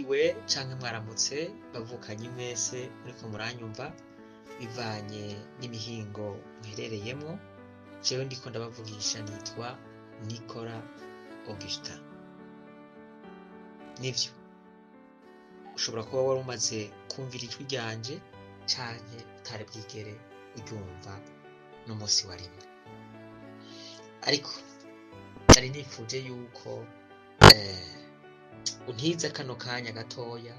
Mwiriwe canke mwaramutse bavukanyi mwese muriko muranyumva bivanye n'imihingo muherereyemwo. Jewe ndiko ndabavugisha nitwa Nicolas Augustin. Nivyo, ushobora kuba wari umaze kumvira ijwi ryanje canke utari bwigere uryumva n'umunsi wa rimwe, ariko nari nifuje yuko untiza kano kanya gatoya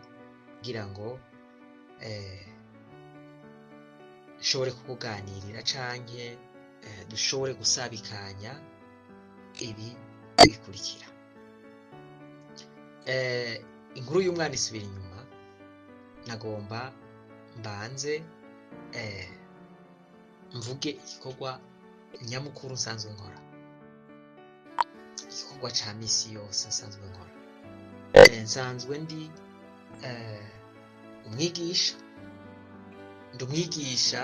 kugira ngo nshobore kukuganirira canke dushobore gusabikanya ibi bikurikira. Inkuru y'umwana isubira inyuma. Nagomba mbanze mvuge igikorwa nyamukuru nsanzwe nkora, igikorwa ca misi yose nsanzwe nkora. Nsanzwe ndi umwigisha. Ndi umwigisha,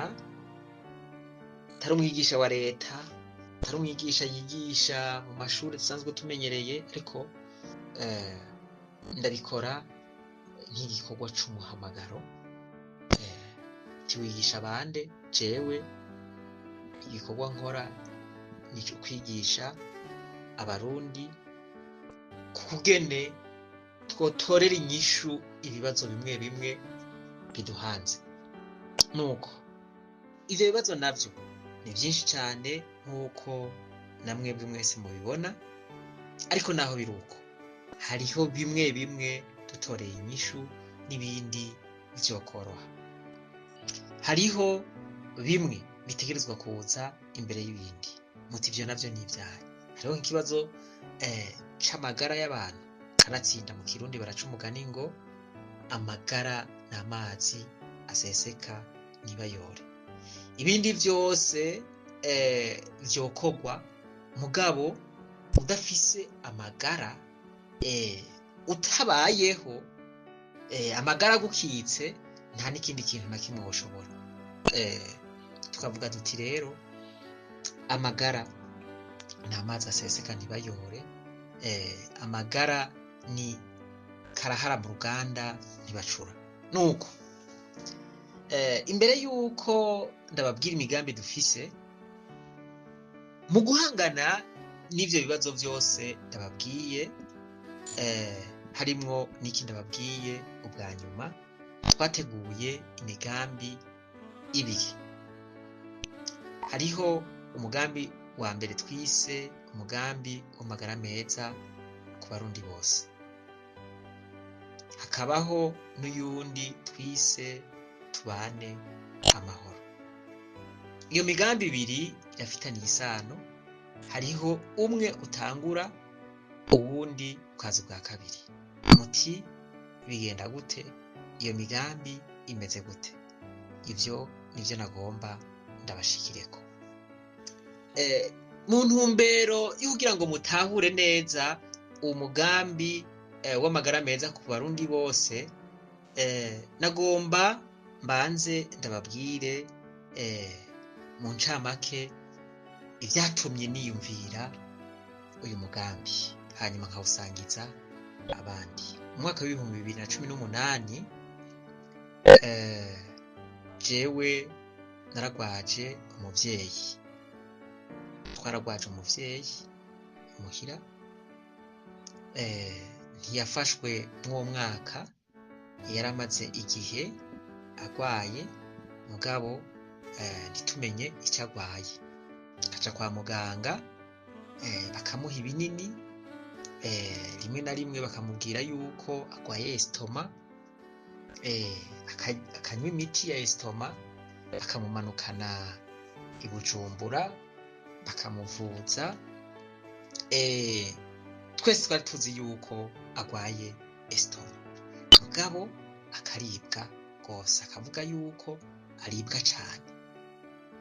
atari umwigisha wa leta, atari umwigisha yigisha mu mashuri dusanzwe tumenyereye, ariko ndabikora nk'igikorwa c'umuhamagaro. Tiwigisha bande? Jewe igikorwa nkora ni ico kwigisha Abarundi kugene twotorera inyishu ibibazo bimwe bimwe biduhanze. Nuko ivyo bibazo navyo ni vyinshi cane nk'uko namwebwe mwese mubibona, ariko naho biri uko, hariho bimwe bimwe dutoreye inyishu n'ibindi vyokoroha. Hariho bimwe bitegerezwa kuza imbere y'ibindi. Muti ivyo navyo ni ivyahe? Hariho nk'ikibazo c'amagara y'abantu. Kanatsinda mu Kirundi baraca umugani ngo amagara ni amazi aseseka ntibayore. Ibindi vyose vyokorwa, mugabo udafise amagara, utabayeho, amagara agukitse, nta n'ikindi kintu na kimwe woshobora. Tukavuga duti rero amagara ni amazi aseseka ntibayore, amagara ni karahara mu ruganda ntibacura. Nuko imbere yuko ndababwira imigambi dufise mu guhangana n'ivyo bibazo vyose ndababwiye, harimwo n'iki ndababwiye ubwa nyuma, twateguye imigambi ibiri. Hariho umugambi wa mbere twise umugambi w'amagara meza ku Barundi bose, hakabaho n'uyundi twise tubane amahoro. Iyo migambi ibiri irafitaniye isano. Hariho umwe utangura, uwundi ukaza ubwa kabiri. Muti bigenda gute? Iyo migambi imeze gute? Ivyo nivyo nagomba ndabashikireko. Mu ntumbero yo kugira ngo mutahure neza umugambi w'amagara meza ku Barundi bose, nagomba mbanze ndababwire mu ncamake ivyatumye niyumvira uyu mugambi, hanyuma nkawusangiza abandi. Mu mwaka w'2018, jewe naragwaje umuvyeyi, twaragwaje umuvyeyi imuhira. Ntiyafashwe mw'uwo mwaka, yaramaze igihe agwaye, mugabo ntitumenye ico agwaye. Aca kwa muganga, bakamuha ibinini, rimwe na rimwe bakamubwira yuko agwaye estomac, akanywa imiti ya estomac, bakamumanukana i Bujumbura bakamuvuza. Twese twari tuzi yuko agwaye estomac, mugabo akaribwa gose, akavuga yuko aribwa cane.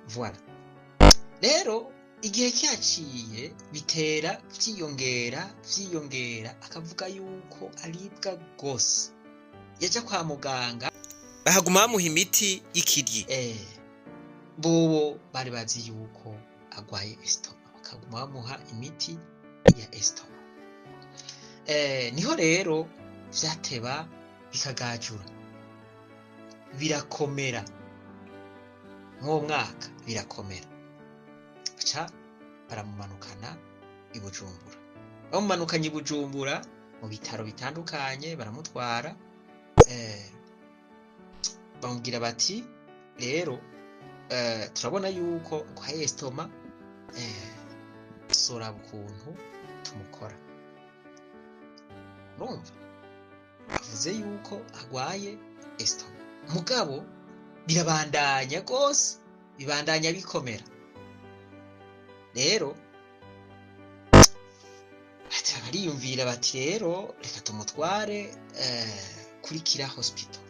Voilà. Rero igihe cyaciye bitera vyiyongera vyiyongera, akavuga yuko aribwa gose. Yaja kwa muganga bahaguma bamuha imiti y'ikiryi. Bobo bari bazi yuko agwaye estomac, bakaguma bamuha imiti ya estomac. Niho rero vyateba. Bikagajura, birakomera. Mw'uwo mwaka birakomera, baca baramumanukana i Bujumbura. Bamumanukanye i Bujumbura mu bitaro bitandukanye, baramutwara, bamubwira bati: "Rero turabona yuko kwa estomac, soraba ukuntu tumukora." Urumva avuze yuko agwaye estomac, mugabo birabandanya rwose, bibandanya bikomera. Rero ati bariyumvira bati: "Rero reka tumutware kuri Kira Hospital,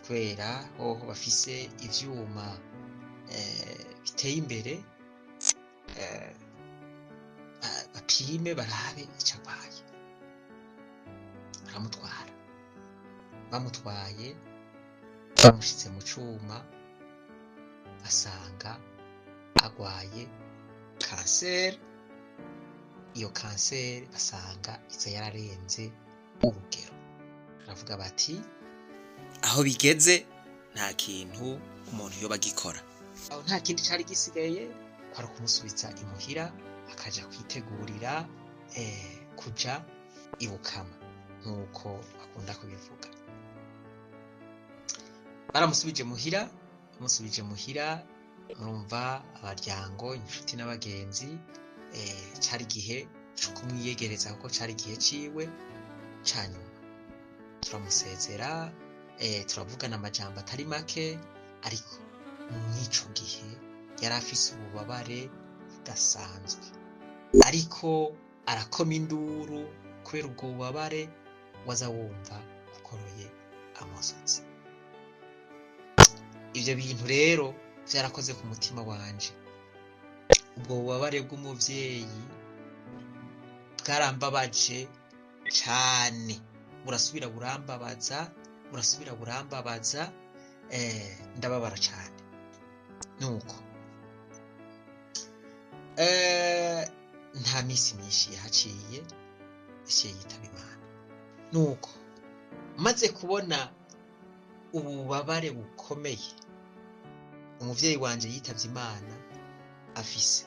kubera hoho bafise ivyuma biteye imbere, bapime barabe ico agwaye." Baramutwara. Bamutwaye, bamushize mu cuma, basanga agwaye kanseri. Iyo kanseri basanga iza yararenze urugero. Baravuga bati: "Aho bigeze nta kintu umuntu yoba agikora." Aho nta kindi cari gisigaye kwari ukumusubiza imuhira, akaja kwitegurira kuja ibukama, nk'uko bakunda kubivuga. Baramusubije muhira. Bamusubije muhira, murumva abaryango, inshuti n'abagenzi, cari igihe co kumwiyegereza, kuko cari igihe ciwe ca nyuma. Turamusezera, turavugana amajambo atari make, ariko mw'ico gihe yari afise ububabare budasanzwe, ariko arakoma induru kubera ubwo bubabare, waza wumva ukoroye amosozi. Ivyo bintu rero vyarakoze ku mutima wanje. Ubwo bubabare bw'umuvyeyi bwarambabaje cane, burasubira burambabaza, burasubira burambabaza, ndababara cane. Nuko nta misi myinshi yahaciye, yaciye yitaba Imana. Nuko maze kubona ububabare bukomeye umuvyeyi wanje yitavye Imana afise,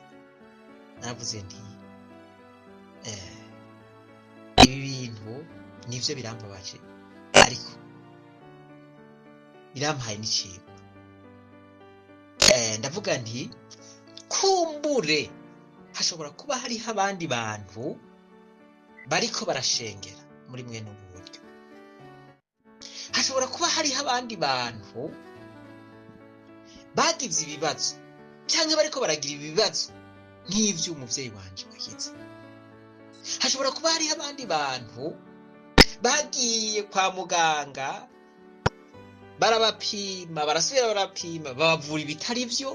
naravuze nti: "Ibi bintu nivyo birambabaje, ariko birampaye n'icigwa." Ndavuga nti: "Kumbure hashobora kuba hariho abandi bantu bariko barashengera muri mwene ubu buryo, hashobora kuba hariho abandi bantu bagize ibibazo cyangwa bariko baragira ibibazo nk'ivy'umuvyeyi wanje wagize, hashobora kuba hariho abandi bantu bagiye kwa muganga, barabapima, barasubira barapima, babavura ibitari vyo,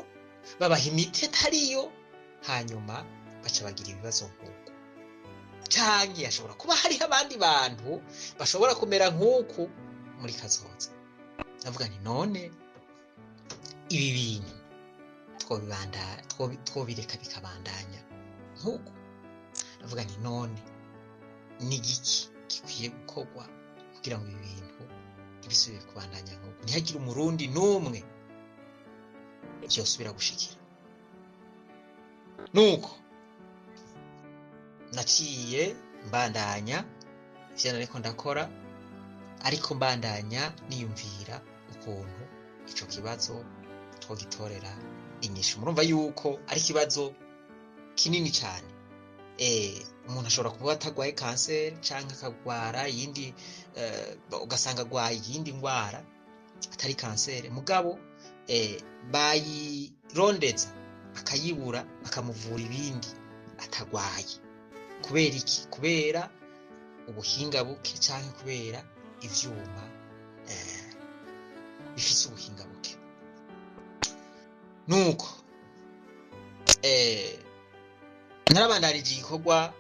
babaha imiti itariyo, hanyuma baca bagira ibibazo nk'uku, canke hashobora kuba hariho abandi bantu bashobora kumera nk'uku muri kazoza." Ndavuga nti: "None ibi bintu twobireka bikabandanya nk'uku?" Ndavuga nti: "None ni igiki gikwiye gukorwa kugira ngo ibi bintu ntibisubire kubandanya nk'uku, ntihagire Umurundi n'umwe vyosubira gushikira?" Nuko naciye mbandanya ivyo nariko ndakora, ariko mbandanya niyumvira ukuntu ico kibazo twogitorera inyishu. Murumva yuko ari ikibazo kinini cane. Umuntu ashobora kuba atagwaye kanseri canke akagwara iyindi, ugasanga agwaye iyindi ndwara atari kanseri, mugabo bayirondeza bakayibura, bakamuvura ibindi atagwaye. Kubera iki? Kubera ubuhinga buke canke kubera ivyuma bifise ubuhinga buke. Nuko narabandanije igikorwa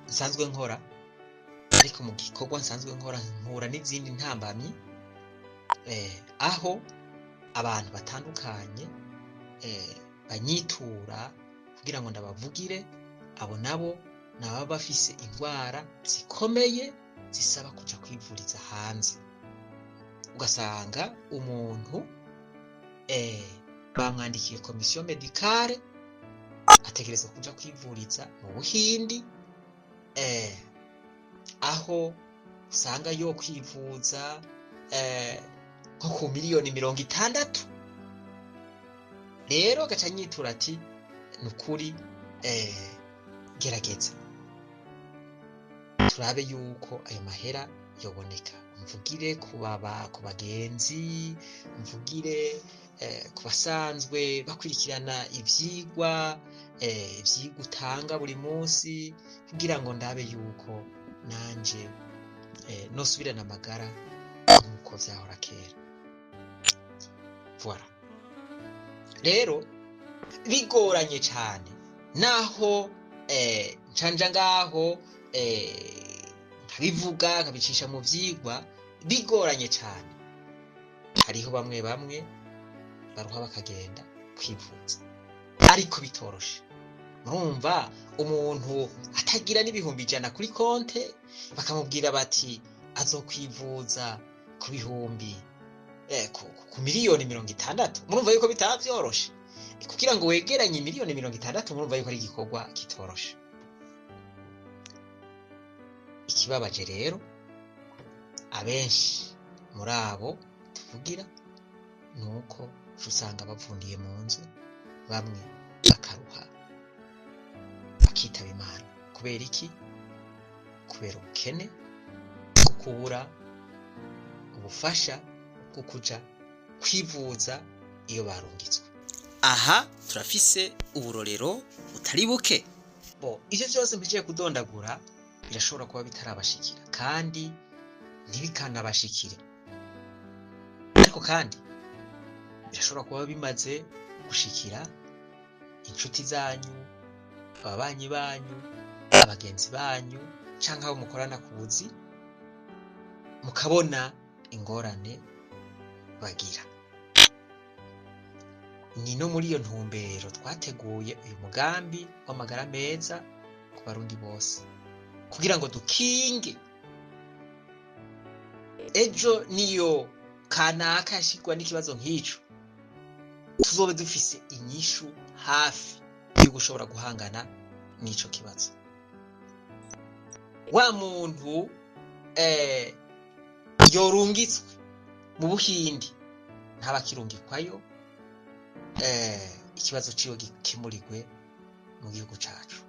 nsanzwe nkora, ariko mu gikorwa nsanzwe nkora nkura n'izindi ntambamyi, aho abantu batandukanye banyitura kugira ngo ndabavugire. Abo nabo nababa bafise indwara zikomeye. zisaba kuja kwivuriza hanze, ugasanga umuntu bamwandikiye commission médicale, ategerezwa kuja kwivuriza mu Buhindi, aho usanga yo kwivuza nko ku miliyoni 60. Rero agaca nyitura ati: "Nukuri gerageza turabe yuko ayo mahera yoboneka, mvugire kubaba ku bagenzi, mvugire ku basanzwe bakurikirana ivyigwa utanga buri munsi, kugira ngo ndabe yuko nanje nosubirana amagara nk'uko vyahora kera." Voilà. Rero bigoranye cane, naho ncanja ngaho nkabivuga, nkabicisha mu vyigwa, bigoranye cane. Hariho bamwe bamwe baruha bakagenda kwivuza, ariko bitoroshe. Murumva, umuntu atagira n'100.000 kuri konte, bakamubwira bati azokwivuza ku bihumbi ku miliyoni 60, murumva yuko bitaba vyoroshe kugira ngo wegeranye miliyoni 60. Murumva yuko ari igikorwa kitoroshe. Ikibabaje rero, abenshi muri abo tuvugira ni uko usanga bavundiye mu nzu, bamwe bakaruha bakitaba Imana. Kubera iki? Kubera ubukene bwo kubura ubufasha bwo kuja kwivuza iyo barungitswe. Aha turafise uburorero butari buke. Bo ivyo vyose mpijiye kudondagura birashobora kuba bitarabashikira, kandi ntibikanabashikire, ariko kandi birashobora kuba bimaze gushikira inshuti zanyu, ababanyi banyu, abagenzi banyu, canke abo mukorana ku buzi, mukabona ingorane bagira. Ni no muri iyo ntumbero twateguye uyu mugambi w'amagara meza ku Barundi bose, kugira ngo dukinge ejo niyo kanaka yashirwa n'ikibazo nk'ico, tuzobe dufise inyishu hafi yo gushobora guhangana n'ico kibazo. Wa muntu yorungitswe mu Buhindi ntaba akirungikwayo, ikibazo ciwe gikemurigwe mu gihugu cacu.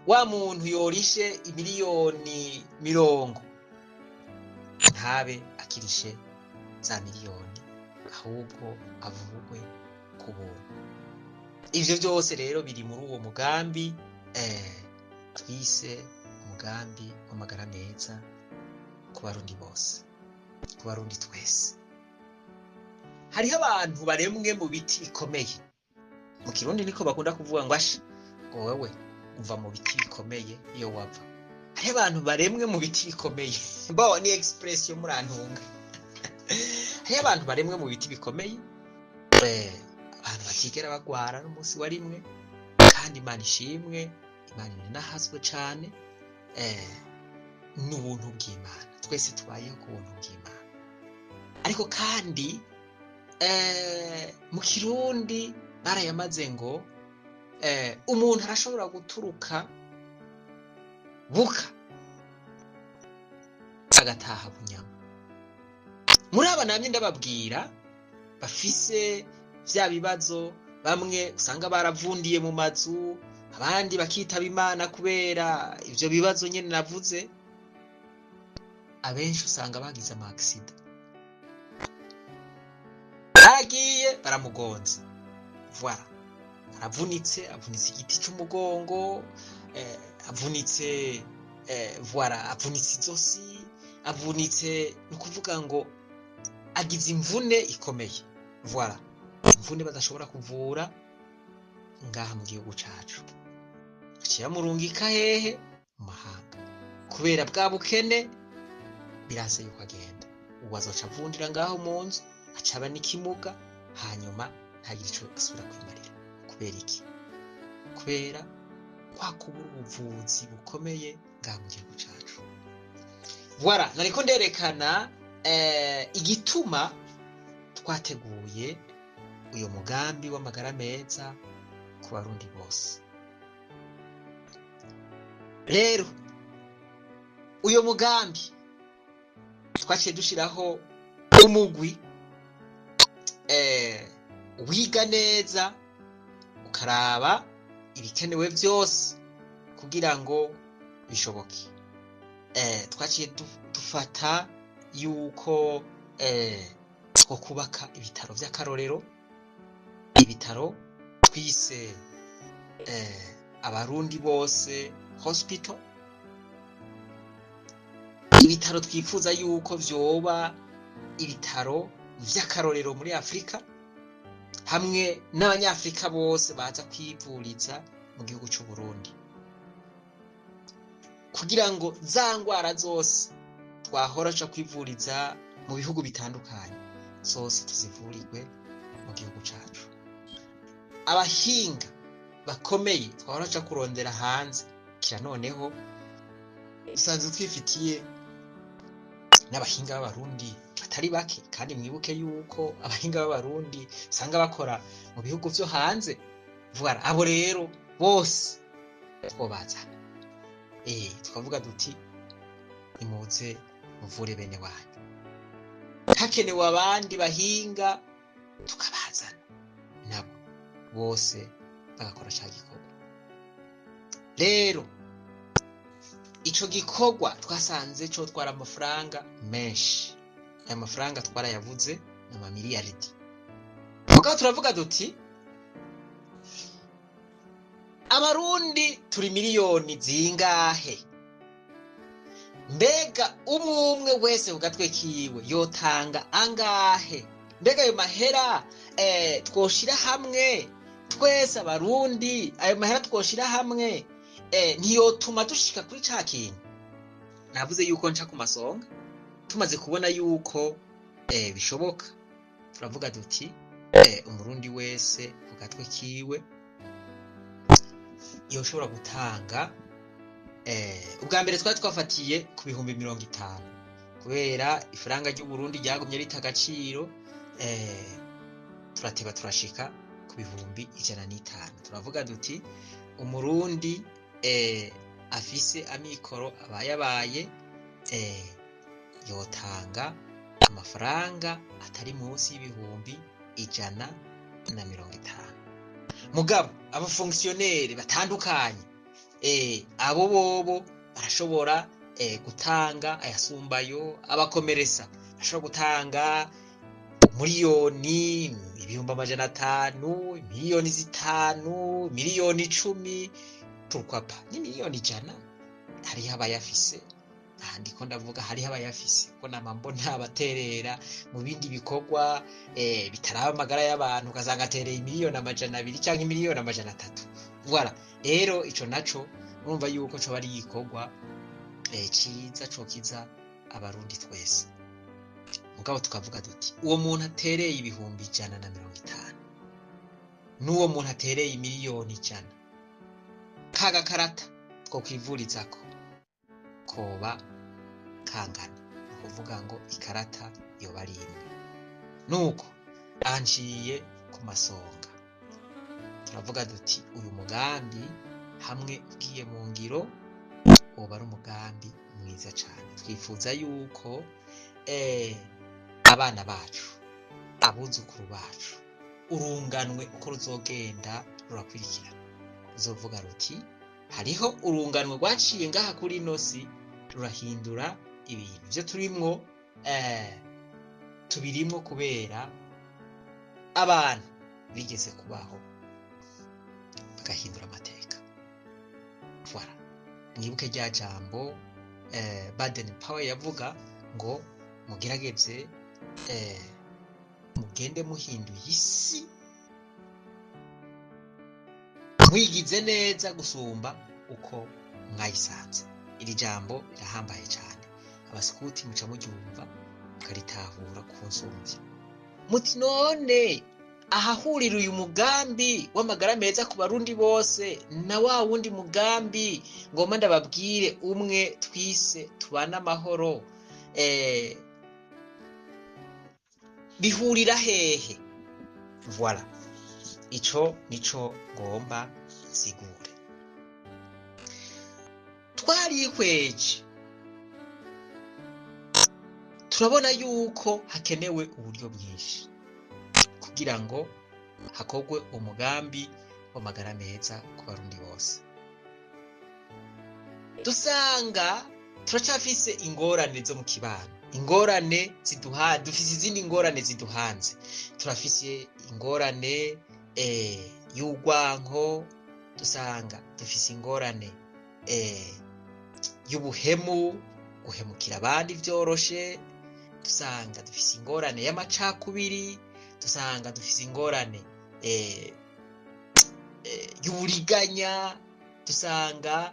Wa muntu yorishe imiliyoni 40 ntabe akirishe za miliyoni, ahubwo avugwe ku buntu. Ivyo vyose rero biri muri uwo mugambi twise umugambi w'amagara meza ku Barundi bose, ku Barundi twese. Hariho abantu baremwe mu biti bikomeye. Mu Kirundi niko bakunda kuvuga ngo: "Asha, ngo wewe uva mu biti bikomeye iyo wava." Hariho abantu baremwe mu biti bikomeye. Bo ni expression, murantunga. Hariho abantu baremwe mu biti bikomeye, abantu batigera bagwara n'umunsi wa rimwe. Kandi Imana ishimwe, Imana inahazwe cane, n'ubuntu bw'Imana. Twese tubayeho ku buntu bw'Imana. Ariko kandi mu Kirundi barayamaze ngo umuntu arashobora guturuka buka agataha bunyama. Muri aba namye ndababwira bafise vya bibazo, bamwe usanga baravundiye mu mazu, abandi bakitaba Imana kubera ivyo bibazo nyene navuze, abenshi usanga bagize ama accident, aragiye baramugonze, voilà, aravunitse, avunitse igiti c'umugongo, avunitse, voilà, avunitse izosi, avunitse, ni ukuvuga ngo agize imvune ikomeye, voilà, imvune badashobora kuvura ngaha mu gihugu cacu. Aciye bamurungika hehe? Mu mahanga. Kubera bwa bukene, biranse yuko agenda. Ubu azoca avundira ngaho mu nzu, aca aba n'ikimuga, hanyuma ntagire ico asubira kwimarira. Kubera iki? Kubera kwa kubura ubuvuzi bukomeye ngaha mu gihugu cacu. Voilà, nariko nderekana igituma twateguye uyu mugambi w'amagara meza ku Barundi bose. Rero uyu mugambi twaciye dushiraho umugwi wiga neza, ukaraba ibikenewe vyose kugira ngo bishoboke. Twaciye dufata yuko two kubaka ibitaro vy'akarorero, ibitaro twise Abarundi Bose Hospital, ibitaro twifuza yuko vyoba ibitaro vy'akarorero muri Afurika, hamwe n'Abanyafurika bose baza kwivuriza mu gihugu c'u Burundi, kugira ngo za ngwara zose twahora tuja kwivuriza mu bihugu bitandukanye zose tuzivurirwe mu gihugu cacu. Abahinga bakomeye twahora tuja kurondera hanze, kira noneho dusanzwe twifitiye n'abahinga b'Abarundi batari bake. Kandi mwibuke yuko abahinga b'Abarundi usanga bakora mu bihugu vyo hanze. Voilà, abo rero bose twobazana, tukavuga duti nimuze muvure bene wanyu. Hakenewe abandi bahinga tukabazana nabo bose bagakora ca gikorwa. Rero ico gikorwa twasanze cotwara amafaranga menshi. Aya mafaranga twarayavuze, ni amamiliyaridi. Mugabo turavuga duti Abarundi turi miliyoni zingahe? Mbega umwe umwe wese ku gatwe kiwe yotanga angahe? Mbega ayo mahera twoshira hamwe twese Abarundi, ayo mahera twoshira hamwe ntiyotuma dushika kuri ca kintu? Navuze yuko nca ku masonga. Tumaze kubona yuko bishoboka, turavuga duti Umurundi wese ku gatwe kiwe yoshobora gutanga. Ubwa mbere twari twafatiye ku 50,000, kubera ifaranga ry'Uburundi ryagumye rita agaciro, turateba turashika ku 105,000. Turavuga duti Umurundi afise amikoro abayabaye yotanga amafaranga atari munsi y'150,000. Mugabo abafonctionnaires batandukanye, abo bobo barashobora gutanga ayasumbayo. Abakomeresa bashobora gutanga 1,000,000, 500,000, 5,000,000, 10,000,000, pourquoi pas ni 100,000,000. Hariho abayafise. Aha ndiko ndavuga hariho abayafise, ko nama mbona abaterera mu bindi bikorwa bitaraba amagara y'abantu, ugasanga atereye 200,000,000 canke 300,000,000. Voilà, rero ico naco urumva yuko coba ari igikorwa ciza cokiza Abarundi twese. Mugabo tukavuga duti uwo muntu atereye 150,000 n'uwo muntu atereye 100,000,000, ka gakarata twokwivurizako koba kangana, ni ukuvuga ngo ikarata yoba ari imwe. Nuko anciye ku masonga, turavuga duti uyu mugambi hamwe ugiye mu ngiro woba ari umugambi mwiza cane. Twifuza yuko abana bacu, abuzukuru bacu, urunganwe uko ruzogenda rurakurikirana, ruzovuga ruti hariho urunganwe rwaciye ngaha kuri ino si rurahindura ibintu. Ivyo turimwo tubirimwo kubera abantu bigeze kubaho bagahindura amateka. Voilà, mwibuke rya jambo Baden Powell yavuga ngo mugerageze mugende muhinduye isi, mwigize neza gusumba uko mwayisanze. Iri jambo rirahambaye cyane, abasikuti muca muryumva mukaritahura ku nsumvya. Muti none Ahahurira uyu mugambi w'amagara meza ku Barundi bose na wa wundi mugambi ngomba ndababwire umwe twise tubane amahoro, bihurira hehe? Voilà, ico nico ngomba nsigure. Twarihweje turabona yuko hakenewe uburyo bwinshi kugira ngo hakorwe umugambi w'amagara meza ku Barundi bose. Dusanga turacafise ingorane zo mu kibano, ingorane ziduha, dufise izindi ngorane ziduhanze. Turafise ingorane y'urwanko, dusanga dufise ingorane y'ubuhemu, guhemukira abandi vyoroshe, dusanga dufise ingorane y'amacakubiri, dusanga dufise ingorane y'uburiganya, dusanga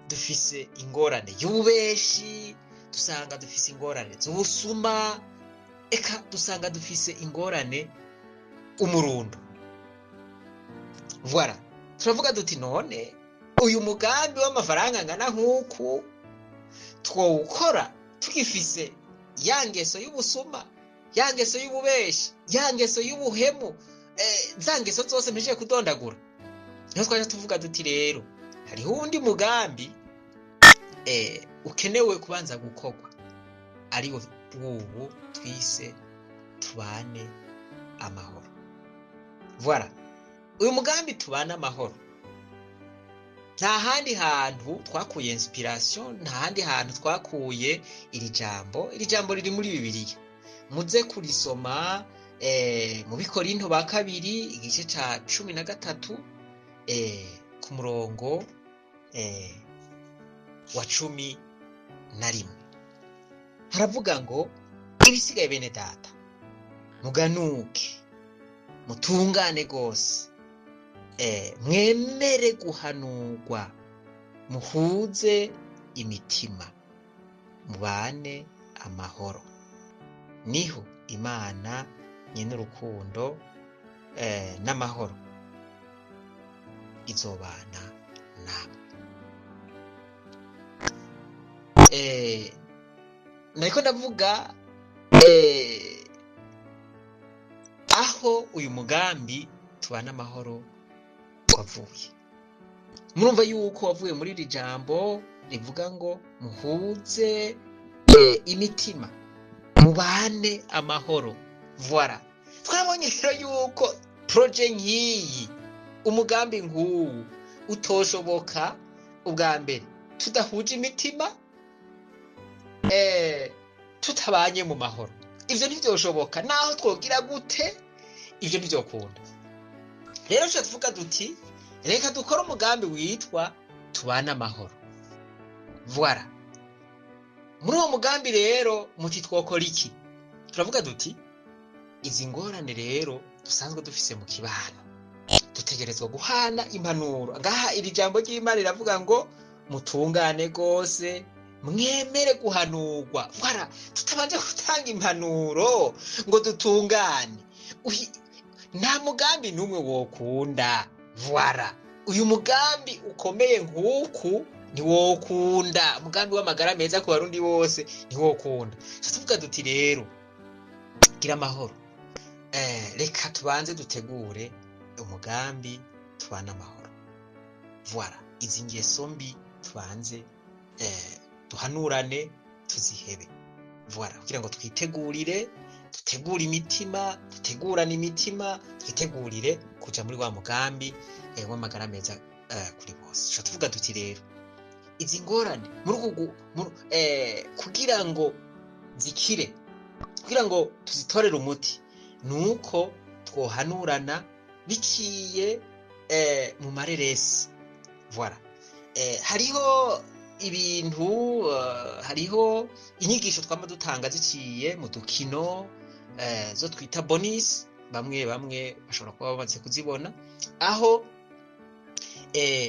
dufise ingorane y'ububeshi, dusanga dufise ingorane z'ubusuma, eka dusanga dufise ingorane umurundo. Voilà, turavuga duti none uyu mugambi w'amafaranga angana nk'uku twowukora tugifise ya ngeso y'ubusuma, ya ngeso y'ububeshi, ya ngeso y'ubuhemu, za ngeso zose mpejeje kudondagura? Niho twaje tuvuga duti rero hariho uwundi mugambi ukenewe kubanza gukorwa, ariwo wubu twise tubane amahoro. Voilà, uyu mugambi tubane amahoro nta handi hantu twakuye inspiration, nta handi hantu twakuye iri jambo. Iri jambo riri muri Bibiliya, muze kurisoma mu Bikorinto ba kabiri igice ca 13 ku murongo wa 11. Haravuga ngo ibisigaye bene data, muganuke, mutungane gose, mwemere guhanurwa, muhuze imitima, mubane amahoro, niho Imana nyene urukundo n'amahoro izobana namwe. Nariko ndavuga aho uyu mugambi tubane amahoro wavuye. Murumva yuko wavuye muri iri jambo rivuga ngo muhuze imitima, mubane amahoro. Voilà, twabonye rero yuko projet nk'iyi, umugambi nk'uwu utoshoboka ubwa mbere tudahuje imitima, tutabanye mu mahoro. Ivyo ntivyoshoboka, naho twogira gute ivyo ntivyokunda. Rero tuca tuvuga duti reka dukore umugambi witwa tubane amahoro. Voilà, muri uwo mugambi rero muti twokora iki? Turavuga duti izi ngorane rero dusanzwe dufise mu kibano dutegerezwa guhana impanuro. Ngaha iri jambo ry'Imana riravuga ngo mutungane gose, mwemere guhanurwa. Voilà, tutabanje gutanga impanuro ngo dutungane, nta mugambi n'umwe wokunda. Voilà, uyu mugambi ukomeye nk'uku ntiwokunda, umugambi w'amagara meza ku Barundi bose ntiwokunda. Tuvuga duti rero gira amahoro, reka tubanze dutegure umugambi tubane amahoro. Voilà, izi ngeso mbi tubanze duhanurane, tuzihebe. Voilà, kugira ngo twitegurire, dutegure imitima, dutegurane imitima, twitegurire kuja muri wa mugambi w'amagara meza kuri bose. Tuca tuvuga duti rero izi ngorane muri uku kugira ngo zikire, kugira ngo tuzitorere umuti, nuko twohanurana biciye mu mareresi. Voilà, hariho ibintu, hariho inyigisho twama dutanga ziciye mu dukino zo twita bonus, bamwe bamwe bashobora kuba bamaze kuzibona, aho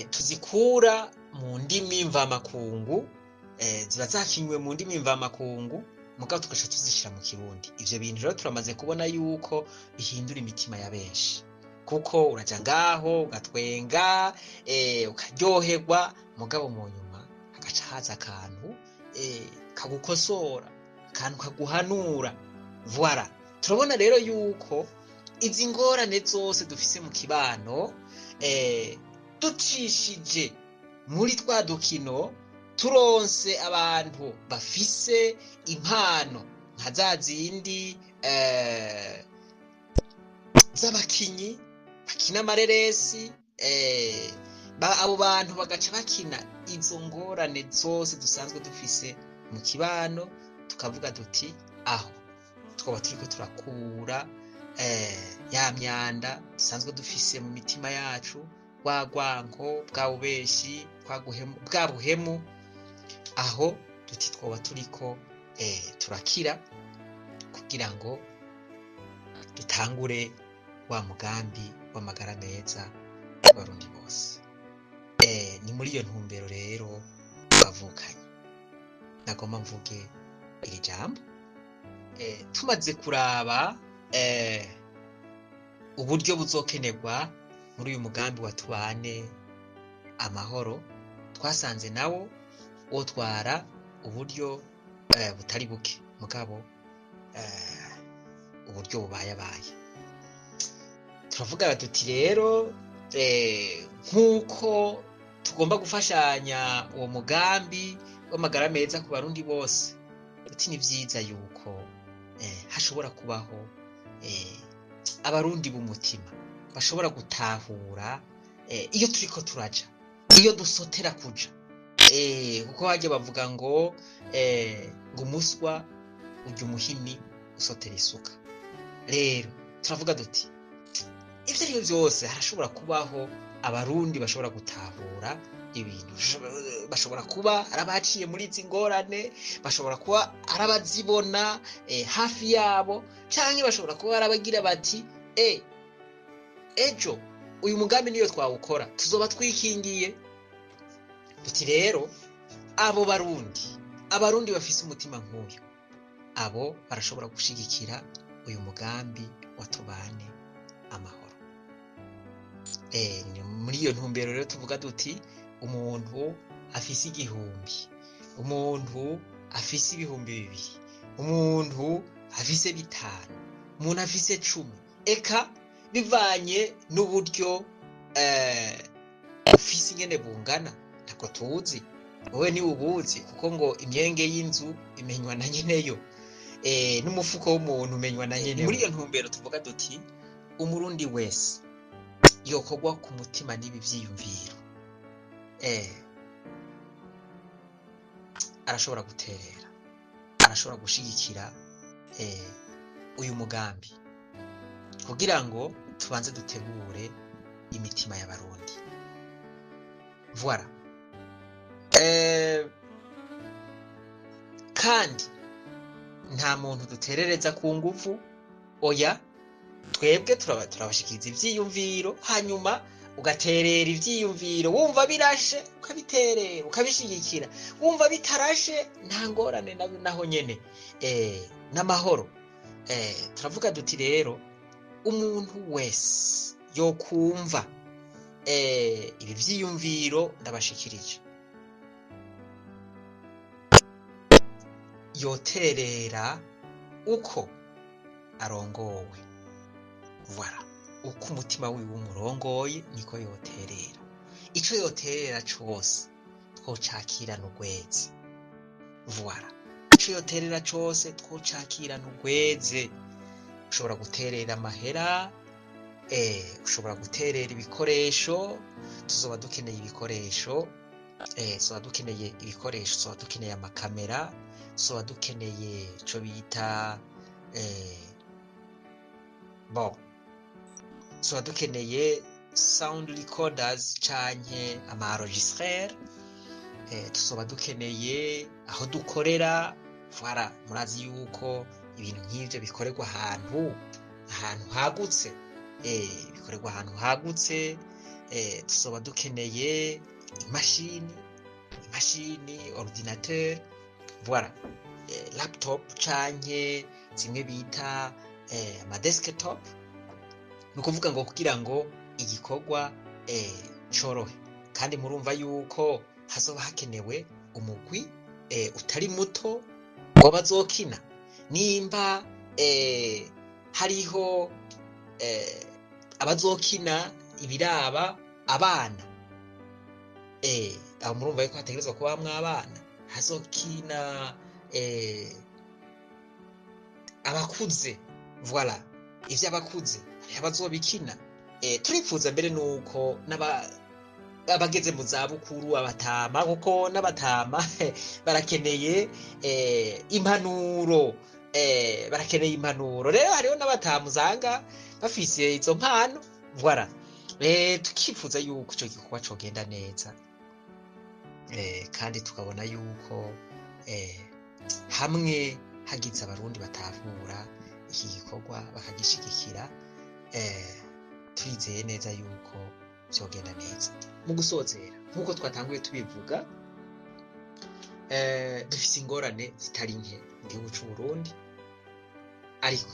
tuzikura mu ndimi mvamakungu, ziba zakinywe mu ndimi mvamakungu. mugabo tugaca tuzishira mu Kirundi. Ivyo bintu rero turamaze kubona yuko bihindura imitima ya benshi, kuko uraja ngaho ugatwenga, ukaryoherwa, mugabo mu nyuma hagaca haza akantu kagukosora, akantu kaguhanura. Voilà, turabona rero yuko izi ngorane zose dufise mu kibano, ducishije muri twa dukino, turonse abantu bafise impano nka za zindi z'abakinyi bakina amareresi, abo bantu bagaca bakina izo ngorane zose dusanzwe dufise mu kibano, tukavuga duti aho twaba turiko turakura ya myanda dusanzwe dufise mu mitima yacu, rwa rwanko, bwa bubeshi, bwa buhemu, aho duti twoba turiko turakira kugira ngo dutangure wa mugambi w'amagara meza ku Barundi bose. Ni muri iyo ntumbero rero bavukanye nagomba mvuge iri jambo. Tumaze kuraba uburyo buzokenerwa muri uyu mugambi wa Tubane Amahoro, twasanze nawo wotwara uburyo butari buke, mugabo uburyo bubayabaye. Turavuga tuti rero, nk'uko tugomba gufashanya uwo mugambi w'amagara meza ku Barundi bose, tuti ni vyiza yuko hashobora kubaho Abarundi b'umutima bashobora gutahura iyo turiko turaja, iyo dusotera kuja, kuko hajya bavuga ngo umuswa urya umuhini usotera isuka. Rero turavuga duti ivyo arivyo vyose harashobora kubaho Abarundi bashobora gutahura ibintu, bashobora kuba ari abaciye muri izi ngorane, bashobora kuba ari abazibona hafi yabo, canke bashobora kuba ari abagira bati ejo uyu mugambi niyo twawukora tuzoba twikingiye. Duti rero abo Barundi, Abarundi bafise umutima nk'uyu, abo barashobora gushigikira uyu mugambi wa Tubane Amahoro. Ni muri iyo ntumbero rero tuvuga duti umuntu afise 1000, umuntu afise 2000, umuntu afise 5, umuntu afise 10, eka bivanye n'uburyo ufise ingene bungana, ntabwo tuzi, wowe ni ubuzi, kuko ngo imyenge y'inzu imenywa na nyeneyo, n'umufuko w'umuntu umenywa na nyeneyo. Muri iyo ntumbero tuvuga duti Umurundi wese yokorwa ku mutima n'ibi vyiyumviro, arashobora guterera, arashobora gushigikira uyu mugambi kugira ngo tubanze dutegure imitima y'Abarundi. Voilà. Kandi nta muntu duterereza ku nguvu, oya, twebwe turabashikiriza ivyiyumviro, hanyuma ugaterera ivyiyumviro, wumva birashe ukabiterera ukabishigikira, wumva bitarashe nta ngorane naho nyene, n'amahoro. Turavuga duti rero umuntu wese yokumva ibi vyiyumviro ndabashikirije, yoterera uko arongowe. Voilà, uko umutima wiwe umurongoye niko yoterera. Ico yoterera cose twocakirana urweze. Voilà, ico yoterera cose twocakirana urweze. Ushobora guterera amahera, ushobora guterera ibikoresho, tuzoba dukeneye ibikoresho, tuzoba dukeneye ibikoresho, tuzoba dukeneye amakamera, tuzoba dukeneye ico bita bon, tuzoba dukeneye sound recorders canke ama enregistreur, tuzoba dukeneye aho dukorera. Voilà, murazi yuko ibintu nk'ivyo bikorerwa ahantu hagutse, bikorerwa ahantu hagutse. Tuzoba dukeneye imashini, ordinateur. Voilà. laptop canke zimwe bita ama desktop. Ni ukuvuga ngo kugira ngo igikorwa corohe, kandi murumva yuko hazoba hakenewe umugwi utari muto w'abazokina. Nimba hariho abazokina ibiraba abana, aho murumva yuko hategerezwa kuba hamwe abana, hazokina abakuze, voilà, ivy'abakuze hariho abazobikina. Turifuza mbere nuko abageze mu zabukuru, abatama, kuko n'abatama barakeneye impanuro, barakeneye impanuro. Rero hariho n'abatama usanga bafise izo mpano, voilà. Tukifuza yuko ico gikorwa cogenda neza, kandi tukabona yuko hamwe hagize abarundi batahura iki gikorwa bakagishigikira, turizeye neza yuko vyogenda neza. Mu gusozera, nk'uko twatanguye tubivuga, dufise ingorane zitari nke mu gihugu c'u Burundi, ariko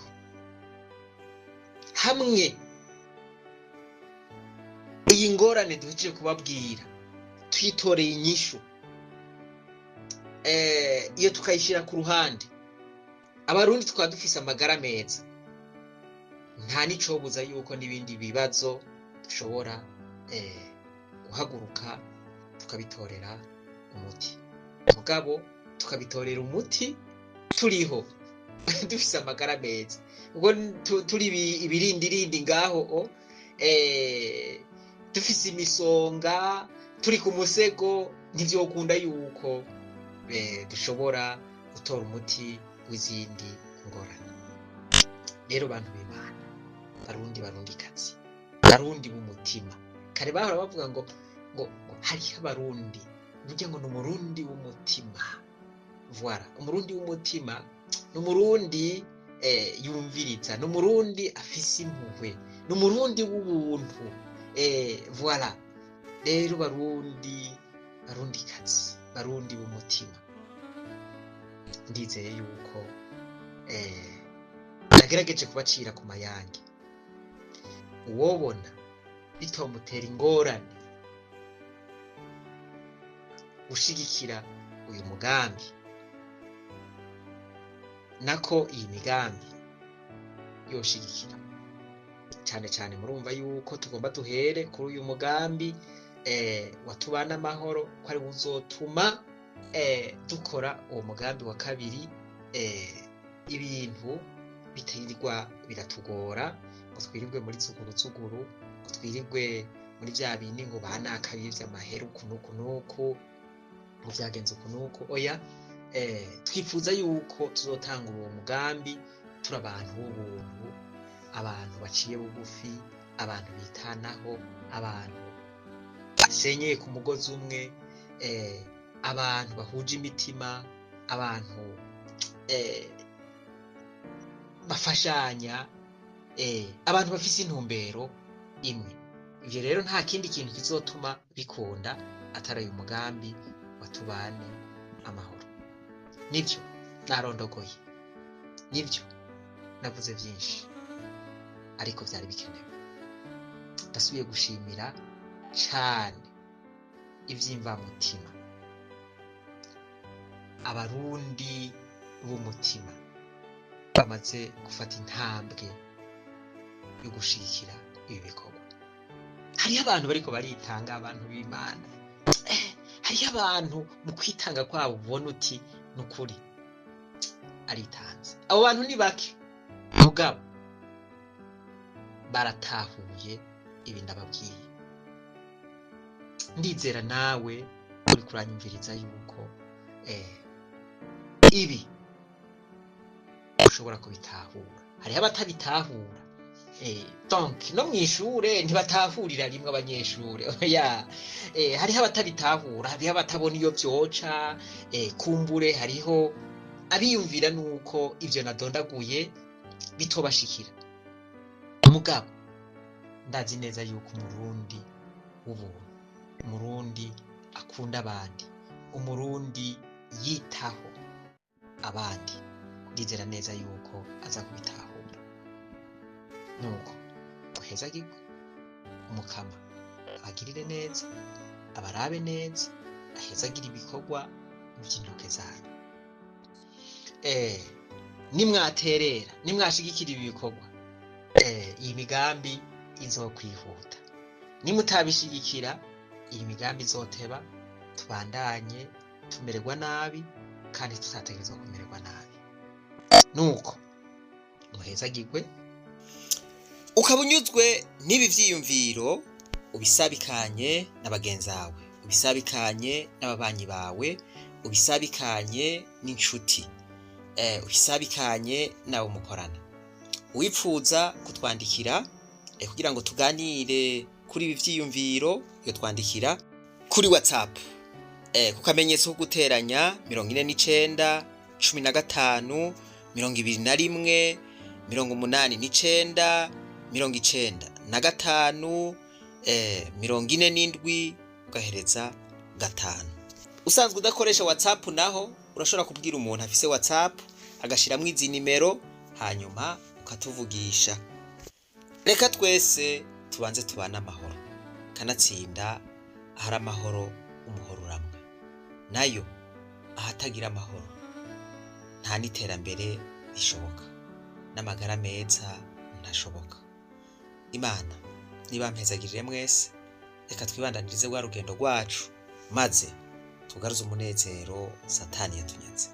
hamwe iyi ngorane duhejeje kubabwira twitoreye inyishu, iyo tukayishira ku ruhande, abarundi tukaba dufise amagara meza, nta nicobuza yuko n'ibindi bibazo dushobora guhaguruka tukabitorera umuti. Mugabo tukabitorera umuti turiho dufise amagara meza, ubwo turi ibirindirindi ngaho, dufise imisonga, turi ku musego, ntivyokunda yuko dushobora gutora umuti w'izindi ngorane. Rero bantu b'Imana, barundi barundikazi, barundi b'umutima, kare bahora bavuga ngo ngo hariho abarundi, burya ngo ni umurundi w'umutima. Voilà, umurundi w'umutima ni umurundi yumviriza, ni umurundi afise impuhwe, ni umurundi w'ubuntu. Voilà. Rero barundi, barundikazi, barundi b'umutima, ndizeye yuko nagerageje kubacira ku mayange. Uwobona bitomutera ingorane gushigikira uyu mugambi, nako iyi migambi yoshigikira cane cane, murumva yuko tugomba duhere kuri uyu mugambi watubana amahoro, ko ari uzotuma dukora uwo mugambi wa kabiri, ibintu bitirirwa biratugora ngo twirirwe muri zuguru zuguru, ngo twirirwe muri vya bindi ngo banakabivye amahera uku n'uku n'uku, ngo vyagenze uku n'uku. Oya, twifuza yuko tuzotanga uwo mugambi turi abantu b'ubuntu, abantu baciye bugufi, abantu bitanaho, abantu basenyeye ku mugozi umwe, abantu bahuje imitima, abantu bafashanya, abantu bafise intumbero imwe. Ivyo rero nta kindi kintu kizotuma bikunda atari uyu mugambi watubane amahoro. Nivyo narondogoye, nivyo navuze vyinshi, ariko vyari bikenewe. Ndasubiye gushimira cane ivy'imvamutima abarundi b'umutima bamaze gufata intambwe yo gushigikira ibi bikorwa. Hariho abantu bariko baritanga, abantu b'Imana, hariho abantu mu kwitanga kwabo ubona uti nukuri aritanze. Abo bantu ni bake, mugabo baratahuye ibi ndababwiye. Ndizera nawe uri kuranyumviriza yuko ibi ushobora kubitahura. Hariho abatabitahura, donc no mwishure ntibatahurira rimwe abanyeshure. Oya, hariho abatabitahura, hariho abatabona iyo vyoca, kumbure hariho abiyumvira nuko ivyo nadondaguye bitobashikira. Mugabo ndazi neza yuko umurundi w'ubuntu, umurundi akunda abandi, umurundi yitaho, Abandi ndizera neza yuko aza kubitahura. Nuko muhezagirwe, Umukama abagirire neza, abarabe neza, ahezagira ibikorwa by'intoke zanyu. Nimwaterera, nimwashigikira ibi bikorwa, iyi migambi izokwihuta. Nimutabishigikira, iyi migambi izoteba, tubandanye tumererwa nabi kandi tutategerezwa kumererwa nabi. Nuko muhezagirwe. Ukaba unyuzwe n'ibi vyiyumviro, ubisabikanye na bagenzi bawe, ubisabikanye n'ababanyi bawe, ubisabikanye n'inshuti, ubisabikanye n'abo mukorana. Uwipfuza kutwandikira kugira ngo tuganire kuri ibi vyiyumviro, yotwandikira kuri WhatsApp ku kamenyetso ko guteranya 49 15 21 89 95 47 ugahereza 5. Usanzwe udakoresha WhatsApp naho urashobora kubwira umuntu afise WhatsApp agashiramwo izi nimero, hanyuma ukatuvugisha. Reka twese tubanze tubane amahoro, kanatsinda ahari amahoro umuhoro uramwa, nayo ahatagira amahoro nta n'iterambere rishoboka, n'amagara meza ntashoboka. Imana nibampezagirire mwese. Reka twibandanirize rwa rugendo rwacu, maze tugaruze umunezero Satani yatunyaze.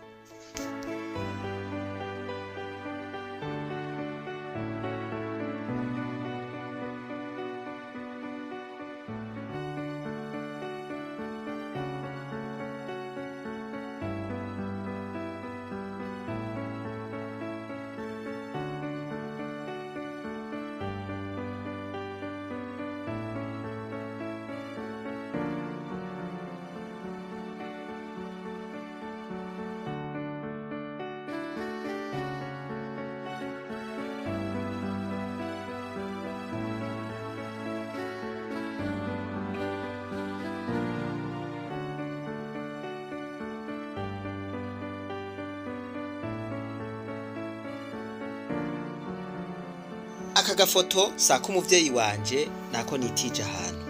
Aka gafoto si ak'umuvyeyi wanje, nako nitije ahantu.